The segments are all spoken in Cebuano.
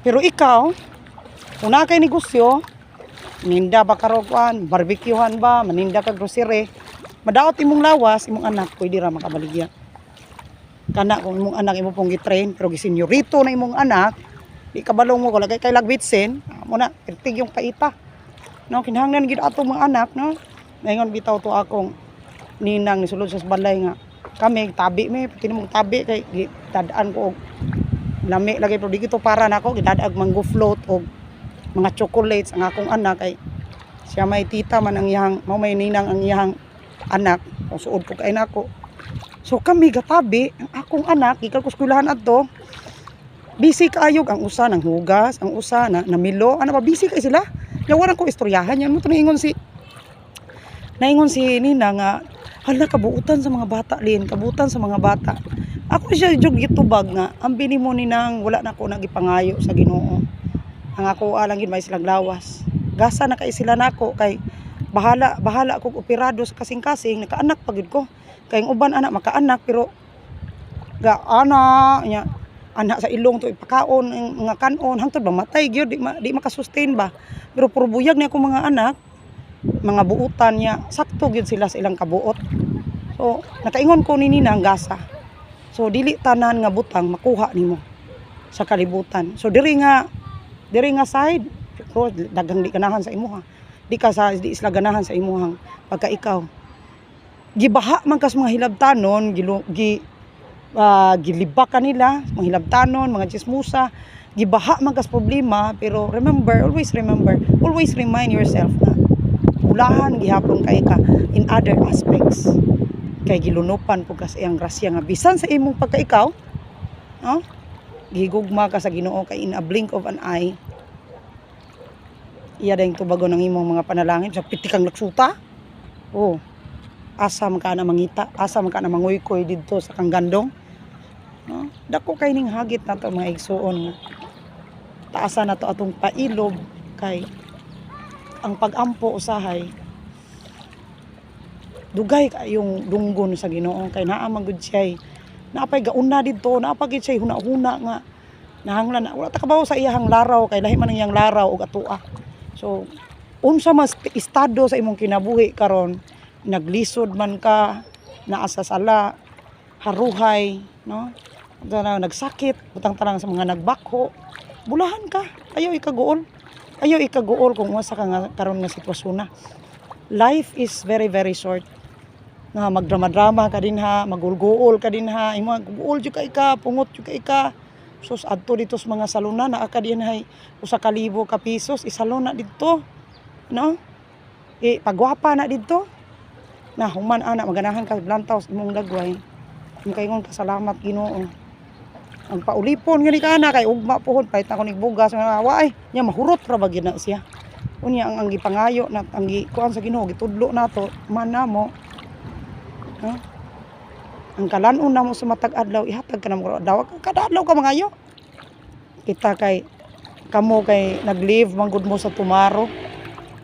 Pero ikaw, kung naa kay negosyo, ninda ba karokuan, barbecuehan ba, maninda ka grocery, madaot imong lawas, imong anak pwede ra makabaligya. Kana kung imong anak imo pong gi-train, pero gisenyorito na imong anak, di kabalong mo kung kay lagbitsin, mo na pertig yung paita. No, kinahanglan gid ato mga anak, no. Ngayon bitaw to akong ninang nisulod sa balay nga kami tabi mi pati nimong tabi kay gitad-an ko og lami lagi, pero di gito para nako gidad-ag mango float og mga chocolates ang akong anak kay siya may tita man ang iyang mao may ninang ang iyang anak kung suod ko kay nako. So kami gatabi ang akong anak gikan ko eskwelahan adto, busy kaayog ang usa nang hugas, ang usa na namilo ano ba, busy kay sila ya, wala ko istoryahan yan mo to. Naingon si Nina nga, "Hala, kabuutan sa mga bata, Lin, kabuutan sa mga bata." Ako siya jud gitubag nga ang bini mo ninang, wala na ko nagipangayo sa Ginoo. Ang ako alang gid may silang lawas, gasa na kay sila nako kay bahala bahala kog operado sa kasing-kasing. Nakaanak pa gid ko kay ang uban anak makaanak pero ga ana nya ana sa ilong to ipakaon ang mga kanon hangtod mamatay gyud, di makasustain ba. Pero puro buyag ni ako mga anak, mga buutan niya, sakto gyud sila sa ilang kabuot. So nakaingon ko ni Nina ang gasa. So dili tanan nga butang makuha nimo sa kalibutan. So diri nga side pero daghang di ganahan sa imuha, di ka sa di sila ganahan sa imuhang pagka ikaw gibaha man kas mga hilabtanon, gilu, gi gilibak kanila mga hilabtanon, mga chismosa, gibaha man kas problema. Pero remember, always remember, always remind yourself na ulahan gihapon kay ka in other aspects kay gilunupan po kas iyang grasya nga bisan sa imong pagka ikaw, no, gihigugma ka sa Ginoo kay in a blink of an eye iya dayong tubagon ang imong mga panalangin sa pitikang laksuta. Oh, asa man ka na mangita, asa man ka na manguykoy didto sa kanggandong, no? Dako kay ning hagit nato, mga igsuon, nga taasan nato atong pailob kay ang pag-ampo usahay dugay kayong dunggon sa Ginoo kay naa man gud siya'y naapay gauna didto, naa pa gid siya'y huna-huna nga nahanglan na wala ta kabawo sa iyahang laraw kay lahi man ang iyang laraw ug atoa. So unsa man estado sa imong kinabuhi karon, naglisod man ka, naa sa sala, haruhay, no, na nagsakit, butang talang sa mga nagbakho, bulahan ka, ayaw ikaguol, ayaw ikaguol kung unsa ka nga karon nga sitwasyon na. Life is very very short nga magdrama-drama ka dinha, magulguol ka dinha, imo guol jud kay ka, pungot jud kay ka. Sus, adto dito sa mga saluna naa ka dinhay 1,000 ka pesos isalon na didto, no? E pagwapa na didto. Na human ana maganahan ka blantaw sa imong dagway. Imong kaingon ka, "Salamat, Ginoo." Ang paulipon gani ka na kay ugma pohon palit ako nig bugas nga wa ay nya mahurot ra ba gyud na siya. Unya ang gipangayo na ang gikuan sa Ginoo, gitudlo nato man namo, no? Ang kalan-on namo sa matag adlaw ihatag ka namo adlaw, kada adlaw ka mangayo. Kita kay kamo kay nag-live man gud mo sa tomorrow.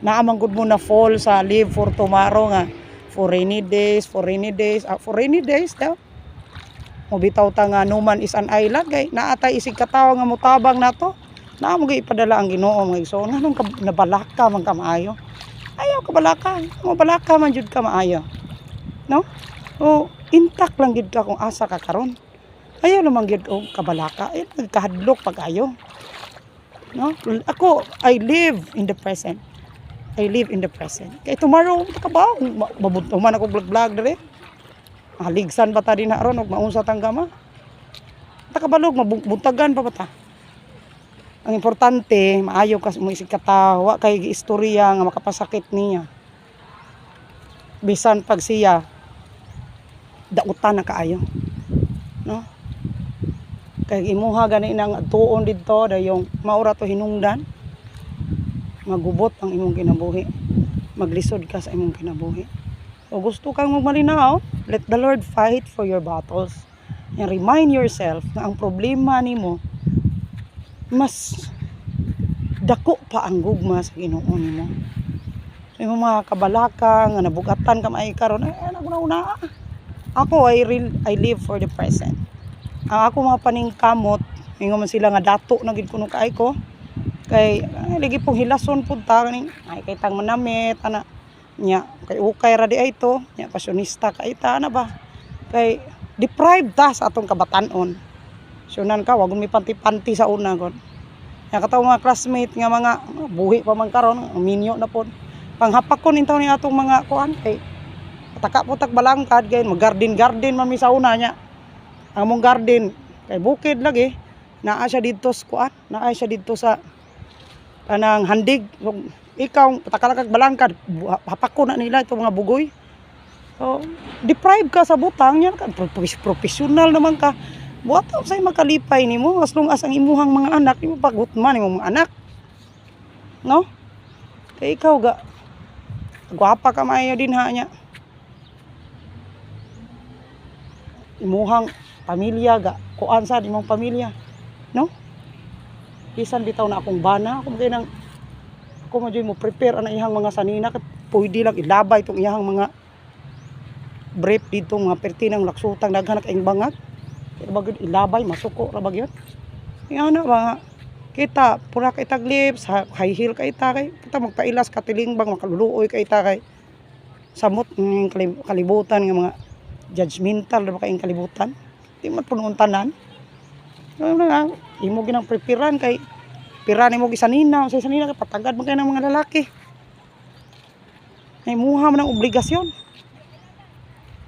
Naa man gud mo na fall sa live for tomorrow nga for rainy days, for rainy days, ah, for rainy days daw. Mo bitaw ta nga no man is an island kay naa tay isig katawo nga motabang nato. Naa mo gyud ipadala ang Ginoo, mga igsoon. Nganong ka, nabalaka man ka maayo? Ayaw ka balaka, mabalaka man jud ka maayo. No? O intact lang gid ka kung asa ka karon. Ayaw naman gid og kabalaka, ay nagkahadlok pag ayo. No? Ako, I live in the present. I live in the present. Kay tomorrow, ka ba? Mabunto man ako vlog vlog dire. Mahaligsan ba ta din na ron og maunsa tang gama? Ta kabalog mabuntagan pa ba ta? Ang importante, maayo ka sa imong isig katawo, wa kay giistorya nga makapasakit niya. Bisan pag siya dautan na kaayo. No? Kay imuha gani nang adtuon didto dayong maura to hinungdan. Magubot ang imong kinabuhi. Maglisod ka sa imong kinabuhi. O gusto kang magmalinaw, let the Lord fight for your battles. And remind yourself na ang problema nimo mas dako pa ang gugma sa Ginoo nimo. Sa imong mga kabalaka nga nabugatan ka maay karon, ay ana una. Ako I live for the present. Ang ako mga paningkamot Ingon man sila nga dato na gid kuno kaay ko. Kay ay, lagi pong hilason pud ta kaning ay kay tang manamit ana nya kay ukay ra di ay to nya, pasyonista kay ta ana ba, kay deprived ta sa atong kabatan-on. Sunan ka, wag mi panti-panti sa una kon. Nya kataw mga classmate nga mga buhi pa man karon, minyo na pod. Panghapak ko nintaw ni atong mga kuan kay pataka po tag balangkad kay mag garden garden man mi sa una nya. Ang among garden kay bukid lagi, naa siya didto sa kuan, naa siya didto sa kanang handig. Kung ikaw pataka lang kag balangkad, hapak ko na nila itong mga bugoy. So, deprive ka sa butang yan, ka, professional naman ka. Buhat sa makalipay nimo as long as ang imuhang mga anak, imo pagutman imong mga anak. No? Kay ikaw ga gwapa ka maayo din ha nya. Imuhang pamilya ga kuan sa imong pamilya. No? Bisan bitaw na akong bana, ako kay nang ako mo mo prepare ana iyang mga sanina kat pwede lang ilabay itong iyang mga brief dito, mga pertinang laksutang daghan na kaing bangag. Pero bagod ilabay masuko ra ba gyud. Ingana ba nga kita pura kay tag lips, high heel kay ta, kay kita magpailas katilingban, makaluluoy kay ta, kay samot ng kalibutan nga mga judgmental ra ba kaayong kalibutan. Di man punon tanan. Ano na nga, imo ginang preparean kay pira nimo gisanina, sa sanina kay patagad man kay ng mga lalaki. Ay muha man ang obligasyon.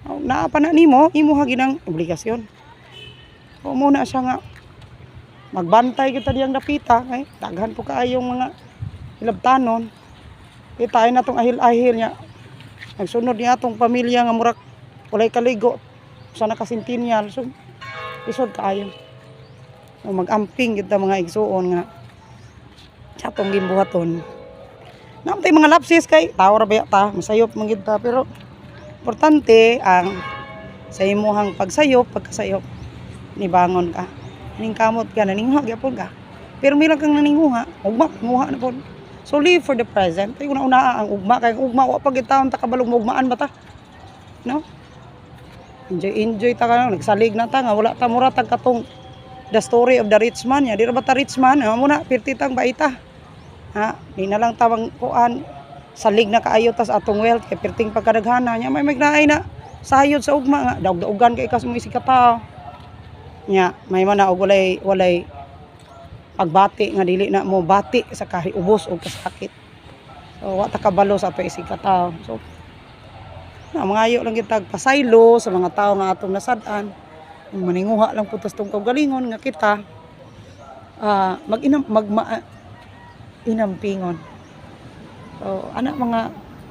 Oh, naa pa na nimo, imuha ginang obligasyon. O muna siya nga magbantay kita diyang dapita kay daghan po kaayong mga hilabtanon. Kita ay na tong ahil-ahil niya. Nagsunod niya atong pamilya nga murak walay kaligo sa nakasentiniyal. So isod kaayo. O, mag-amping kita mga igsuon nga sa atong gimbuhaton. Naamtay mga lapses kay tao ra ba ta, masayop man gid ta, pero importante ang sa imuhang pagsayop, pagkasayop nibangon ka. Naningkamot ka, naninguha gyapon ka. Pero may lang kang naninguha, ugma, nguha na pod. So live for the present. Ay una-una ang ugma kay ang ugma wa pa gid taon ta kabalong maugmaan ba ta. No? Enjoy enjoy ta ka, nagsalig na ta nga wala ta mura tag katong the story of the rich man ya. Di ra ba ta rich man? Ha, muna pirti tang baita. Ha, di na lang tawang kuan salig na kaayo tas atong wealth kay pirting pagkadaghana nya may magnaay na sayod sa ugma nga daog-daogan kay kas mo isig ka. Nya may man na og walay walay pagbati nga dili na mo bati sa kahiubos o kasakit. So wa ta kabalo sa ato isig ka tawo. So na mangayo lang kita pasaylo sa mga tawo nga atong nasad-an. Maninguha lang po tas tong kaugalingon nga kita mag-inam magma inampingon. So ana mga